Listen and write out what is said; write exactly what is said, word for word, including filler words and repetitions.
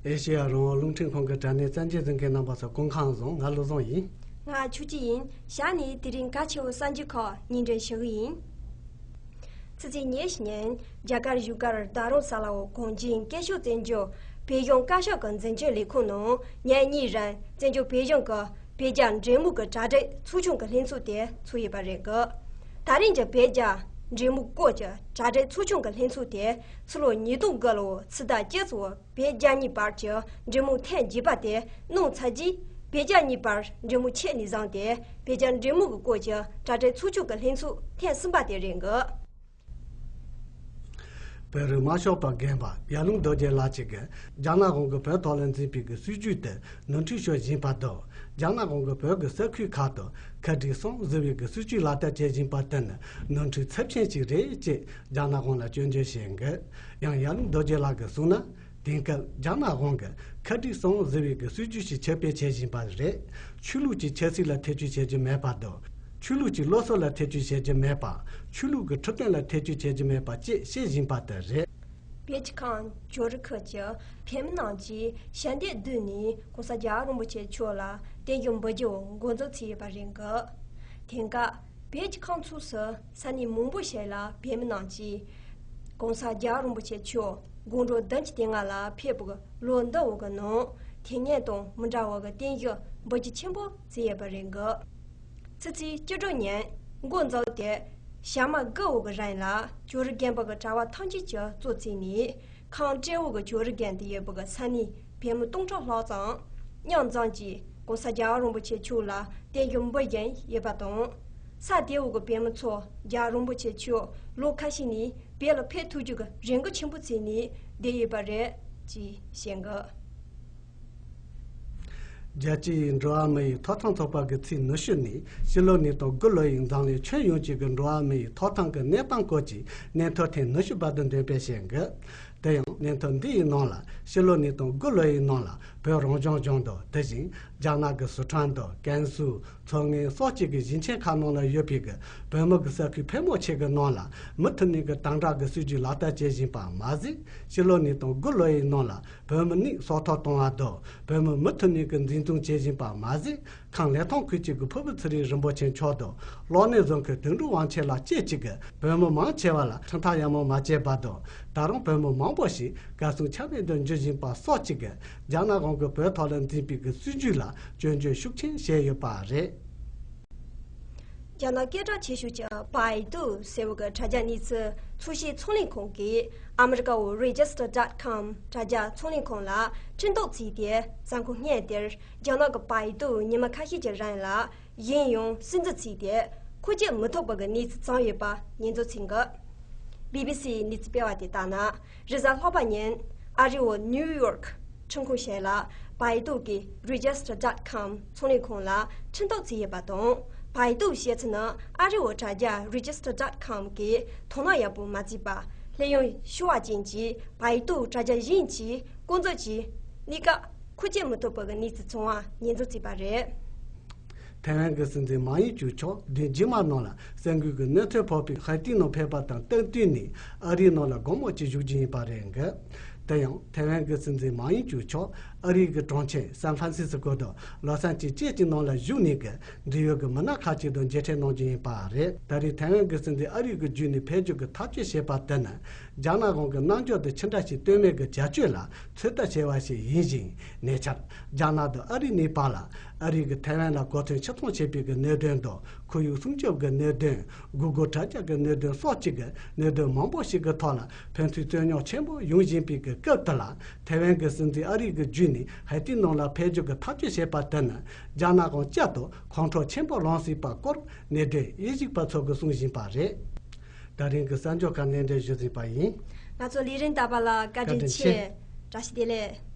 ཨེ་ཤེ་ཡ་རང་དབང་རླུང་འཕྲིན་ཁང་གི་དྲ་གནས་གསར་འགྱུར་གཟིགས་མཁན་རྣམ་པ་ཚོ་སྐུ་ཁམས་བཟང་། ང་བློ་བཟང་ཡིན། ང་ཆོས་སྐྱིད་ཡིན། ཞག་ནས་དེ་རིང་གལ་ཆེ་བའི་གསར་འགྱུར་ཁག་སྙིང་སྒྲོན་ཞུ་གི་ཡིན། ཕྱི་ཚེས་ཉེར་བཞི་ཉིན་རྒྱ་གར་བཞུགས་སྒར་རྡ་རམ་ས་ལའི་གངས་ཅན་སྐྱིད་གཤོངས་བཙན་བྱོལ་བོད་གཞུང་བཀའ་ཤག་གི་འཛིན་སྐྱོང་ལས་ཁུངས་ནང་ཉིན་གཉིས་རིང་བཙན་བྱོལ་བོད་གཞུང་གི་བོད་རྒྱ་འབྲེལ་མོལ་གྱི་གྲ་སྒྲིག་ཚོགས་ཆུང་གི་ལྷན་ཚོགས་དེ་ཚོགས་ཡོད་པ་རེད་གི། ད་རིང་གི་བོད་རྒྱ་འབྲེལ་མོལ་སྐོར་གྱི་གྲ་སྒྲིག་ཚོགས་ཆུང་གི་ལྷན་ཚོགས་དེ་ཕྱི་ལོ་ཉིས་སྟོང་དགུ་ལོའི་ཕྱི་ཟླ་བཅུ་ཚོ་བོད་རྒྱ་གཉིས་བར་གྱི་འབྲེལ་མོལ་ཐེངས་བརྒྱད་པ་དེ་གནང་ཚར་རྗེས། བོད་རྒྱ་གཉིས་བར་འབྲེལ་མོལ་ཆད་ནས་བཟུང་སྟེ་བོད་རྒྱ་འབྲེལ་མོལ་གྱི་སྐོར་གྱི་གྲ་སྒྲིག་ཚོགས་ཆུང་གི་ལྷན་ཚོགས་ཐེངས་གསུམ་པ་དེ་རེད་གི། བོད་རིགས་དམར་ཤོག་པ་རྒན་པ་ཡར་ཀླུང་རྡོ་རྗེ་ལགས་ཀྱིས་རྒྱ་ནག་གཞུང་གིས་བོད་ཐོག་ལ་འཛིན་པའི་གི་སྲིད་ཇུས་དེ་ནོར་འཁྲུལ་ཤོར་བཞིན་པ་དང་། རྒྱ་ནག་གཞུང་གིས་བོད་ཀྱི་ས་ཁུལ་ཁག་ཏུ་ཁ་བྲལ་གསུམ་ཟེར་བའི་གི་སྲིད་ཇུས་ལག་བསྟར་བྱེད་བཞིན་པ་དེ་ནི་ནོར་འཁྲུལ་ཚབས་ཆེན་ཞིག་རེད་ཅེས་རྒྱ་ནག་གཞུང་ལ་སྐྱོན་བརྗོད་བྱས་འདུག། ཡང་ཡར་ཀླུང་རྡོ་རྗེ་ལགས་ཀྱིས་གསུངས་ན། དེང་སྐབས་རྒྱ་ནག་གཞུང་གིས་ཁ་བྲལ་གསུམ་ཟེར་བའི་གི་སྲིད་ཇུས་ཤིག་ཁྱབ་སྤེལ་བྱེད་བཞིན་པ་རེད། ཆོས་ལུགས་ཀྱི་ཆབ་སྲིད་ལ་ཐེ་བྱུས་བྱེད་རྒྱུ་མེད་པ་དང་། ཆོས་ལུགས་ཀྱི་སློབ་གསོ་ལ་ཐེ་བྱུས་བྱེད་རྒྱུ་མེད་པ། ཆོས་ལུགས་ཀྱི་འཁྲབ་སྟོན་ལ་ཐེ་བྱུས་བྱེད་རྒྱུ་མེད་པ་བཅས་བཤད་བཞིན་པ་དེ་རེད། བོད་ཀྱི་ཁམས་ཇོ་རི་ཁུལ་གྱི་བོད་མི་རྣམས་ཀྱིས་ཞལ་འདེབས་བསྡུས་ནས་༸གོང་ས་༸རྒྱལ་བ་རིན་པོ་ཆེ་མཆོག་ལ་རྟེན་འབྱུང་འབུལ་རྒྱུའི་འགོ་འཛུགས་བྱས་ཡོད་པ་རེད་འདུག། དེང་སྐབས་བོད་ཀྱི་ཁམས་ཕྱོགས་སུ་ས་གནས་མང་པོ་ཞིག་ལ་བོད་མི་རྣམས་ཀྱིས་༸གོང་ས་༸རྒྱལ་བ་རིན་པོ་ཆེ་མཆོག་དགུང་གྲངས་བདུན་ཅུ་དོན་ལྔ་ལ་ཕེབས་པའི་ལོ་འདི་འོག་གི་ནང་དེ་སྔ་དང་མི་འདྲ་བ་གི་རྟེན་འབྱུང་འབུལ་རྒྱུ་ཆེན་པོ་བྱས་ཡོད་པ་རེད་འདུག། ཕྱི་ཚེས་བཅུ་དྲུག་ཉིན་འགོ་འཛུགས་ཏེ་ཞག་མ་དགུ་འོག་གི་རིང་ལ་ཇོ་རི་དགོན་པ་གི་གྲྭ་པ་ཐམས་ཅད་ཀྱིས་གཙོ་བྱས་ནས། ཁམས་སྤྲེའུ་གི་ཇོ་རི་དགོན་དུ་ཡོད་པའི་ས་གནས་བོད་མི་སྟོང་ཕྲག་ལྷག་ཙམ་མཉམ་འཛོམས་ཀྱིས་༸གོང་ས་༸རྒྱལ་བ་རིན་པོ་ཆེ་མཆོག་ལ་རྟེན་འབྱུང་འབུལ་བཞིན་ཡོད་པ་དང་། ས་དེའི་བོད་ཀྱི་བོད་མི་ཚོ་རྒྱལ་བ་རིན་པོ་ཆེ་མཆོག་ལོ་ཁ་ཤས་ནས་བོད་ལ་ཕེབས་ཐུབ་རྒྱུ་གི་རེ་འདུན་ཆེན་པོ་བྱས་ནས་བསྡད་ཡོད་པ་རེད་ཅེས་བཤད་འདུག། རྒྱལ་སྤྱིའི་འགྲོ་བ་མིའི་ཐོབ་ཐང་ཚོགས་པ་གིས་ཚེས་ཉི་ཤུ་ནས་ཕྱི་ལོ་ཉིས་སྟོང་དགུ་ལོ་ཡི་འཛམ་གླིང་ཁྱོན་ཡོངས་ཀྱི་གི་འགྲོ་བ་མིའི་ཐོབ་ཐང་གི་གནས་སྟངས་སྐོར་གྱི་སྙན་ཐོ་ཐེངས་ཉི་ཤུ་པ་དེ་འདོན་སྤེལ་བྱས་འདུག། དེ་ཡང་སྙན་ཐོ་འདི་ཡི་ནང་ལ་ཕྱི་ལོ་ཉིས་སྟོང་དགུ་ལོ་ཡི་ནང་ལ་བོད་རང་སྐྱོང་ལྗོངས་དང་དེ་བཞིན་རྒྱ་ནག་གི་སི་ཁྲོན་དང་ཀན་སུའུ། མཚོ་སྔོན་སོགས་ཀྱི་གི་ཞིང་ཆེན་ཁག་ནང་ལ་ཡོད་པའི་གི་བོད་མི་གི་ས་ཁུལ་ཕལ་མོ་ཆེ་གི་ནང་ལ་མུ་མཐུད་ནས་གི་དམ་དྲག་གི་སྲིད་ཇུས་ལག་བསྟར་བྱེད་བཞིན་པ་མ་ཟད། ཕྱི་ལོ་ཉིས་སྟོང་དགུ་ལོ་ཡི་ནང་ལ་བོད་མི་གཉིས་སྲོག་ཐོག་བཏང་བ་དང་། བོད་མི་མུ་མཐུད་ནས་གི་འཛིན་བཟུང་བྱེད་བཞིན་པ་མ་ཟད། ཁམས་ལི་ཐང་ཁུལ་གྱི་གི་ཕུར་བུ་ཚེ་རིང་རིན་པོ་ཆེ་མཆོག་དང་གློག་བརྙན་བཟོ་མཁན་དོན་གྲུབ་དབང་ཆེན་ལགས་བཅས་ཀྱི་གི་བོད་མི་མང་ཆེ་བ་ལ་ཁྲིམས་ཐག་ཡང་མོ་མ་བཅད་པ་དང་། ད་རུང་བོད་མི་མང་པོ་ཞིག་གར་སོང་ཆ་མེད་དུ་འགྱུར་བཞིན་པ་སོགས་ཀྱི་གི་རྒྱ་ནག་གཞུང་གི་བོད་ཐོག་ལ་འཛིན་པའི་གི་སྲིད་ཇུས་ལ་སྐྱོན་བརྗོད་ཤུགས་ཆེན་བྱས་ཡོད་པ་རེད། རྒྱ་ནག་སྐད་གྲགས་ཆེ་ཤོས་ཀྱི་བཱའི་ཏུ་ཟེར་བ་གི་དྲ་རྒྱ་གནས་ཚུལ་ཚོས་གཞི་ཚོང་ལས་ཁང་གིས་ཨ་མི་རི་ཀ་བོད་Register dot com དྲ་རྒྱ་ཚོང་ལས་ཁང་ལ་འཕྲིན་ཐོག་བརྩིས་ཏེ། གཟའ་འཁོར་སྔོན་དེར་རྒྱ་ནག་གི་བཱའི་ཏུ་ཉི་མ་ཁ་ཤས་ཀྱི་རིང་ལ་གཞན་ཡང་སུན་གཙེར་བརྩིས་ཏེ་ཁོ་གྱེས་མི་ཐུབ་པ་གི་གནས་ཚུལ་བྱུང་ཡོད་པ་ཉེས་འཛུགས་བྱས་འདུག། བི་བི་སིའི་གནས་ཚུལ་སྤེལ་བ་དེ་ལྟར་ན། རེས་གཟའ་ལྷག་པ་ཉིན་ཨ་རི་བོད་ནིའུ་ཡོག་འཕྲིན་ཁང་ཞིག་ལ་བཱའི་ཏུ་གི་Register dot com ཚོང་ལས་ཁང་ལ་འཕྲིན་ཐོག་བརྩིས་ཡོད་པ་དང་། བཱའི་ཏུ་བཤད་ཚུལ་ནི་ཨ་རི་བོད་དྲ་རྒྱ་Register dot com གིས་དོ་སྣང་ཡག་པོ་མ་བྱས་པ། ལྷོད་ཡངས་ཤོར་བ་ཅན་གྱི་བཱའི་ཏུ་དྲ་རྒྱ་གཞན་གྱིས་ཀུན་རྫོབ་ཀྱི་གནས་སྐབས་ཁོ་གྱེས་མི་ཐུབ་པ་གི་གནས་ཚུལ་བྱུང་བ་ཉེས་འཛུགས་བྱས་པ་རེད། ཐའེ་ཝན་གྱི་སྲིད་འཛིན་མཱ་ཡིན་ཅུ་མཆོག་བདུན་རྗེས་མ་ནང་ལ་གསར་འགོད་ཀྱི་གནས་ཚུལ་ཕོག་པའི་ཧའེ་ཏི་ནང་ཕེབས་པ་དང་སྟབས་བསྟུན་ནས་ཨ་རིའི་ནང་ལ་དགོང་མོ་གཅིག་བཞུགས་རྒྱུ་ཡིན་པ་རེད་འདུག། དེ་ཡང་ཐའེ་ཝན་གྱི་སྲིད་འཛིན་མཱ་ཡིན་ཅུ་མཆོག་ཨ་རིའི་གི་གྲོང་ཁྱེར་སན་ཧྥ་རན་སི་སི་ཀོ་དང་ལོ་སན་ཅི་བཅས་ཀྱི་ནང་ལ་བཞུགས་ནས་གི་འབྲེལ་ཡོད་ཀྱི་མི་སྣ་ཁག་ཅིག་དང་མཇལ་འཕྲད་གནང་རྒྱུ་ཡིན་པ་རེད། ད་རེས་ཐའེ་ཝན་གྱི་སྲིད་འཛིན་ཨ་རི་གི་བརྒྱུད་ནས་ཕེབས་རྒྱུ་གི་ཐག་གཅོད་བྱས་པ་དེ་ནི་རྒྱ་ནག་གཞུང་གི་རྣམ་འགྱུར་དེ་ཅི་འདྲ་ཞིག་སྟོན་མིན་གྱི་བྱ་སྤྱོད་ལ་ཚོད་ལྟ་བྱས་པ་ཞིག་ཡིན་ཞིང་། ཉེ་ཆར་རྒྱ་ནག་དང་ཨ་རིའི་གཉིས་བར་ལ་ཨ་རི་གིས་ཐའེ་ཝན་ལ་གོ་མཚོན་ཕྱིར་ཚོང་བྱས་པའི་གི་གནད་དོན་དང་། ཁོར་ཡུག་སྲུང་སྐྱོབ་ཀྱི་གནད་དོན། གུ་གུལ་དྲ་རྒྱ་གི་གནད་དོན་སོགས་ཀྱི་གི་གནད་དོན་མང་པོ་ཞིག་གི་ཐོག་ལ་ཕན་ཚུན་རྩོད་རྙོག་ཆེན་པོ་ཡོང་བཞིན་པའི་གི་སྐབས་དེ་ལ། ཐའེ་ཝན་གྱི་སྲིད་འཛིན་ཨ་རི་གི་བརྒྱུད་ནས་ཧའེ་ཏི་ནང་ལ་ཕེབས་རྒྱུ་གི་ཐག་གཅོད་བྱས་པ་དེ་ནི་རྒྱ་ནག་གཞུང་སྤྱི་དང་ཁོང་ཁྲོ་ཆེན་པོ་ལངས་སྲིད་པ་སྐོར་གནད་དོན་དབྱེ་ཞིབ་པ་ཚོ་གིས་གསུང་བཞིན་པ་རེད། ད་རིང་གི་གསར་འགྱུར་ཁག་སྙན་སྒྲོན་ཞུས་ཟིན་པ་ཡིན། ང་ཚོ་ལས་རིམ་བལྟས་པ་ལ་བཀའ་དྲིན་ཆེ། བཀའ་དྲིན་ཆེ། བཀྲ་ཤིས་བདེ་ལེགས།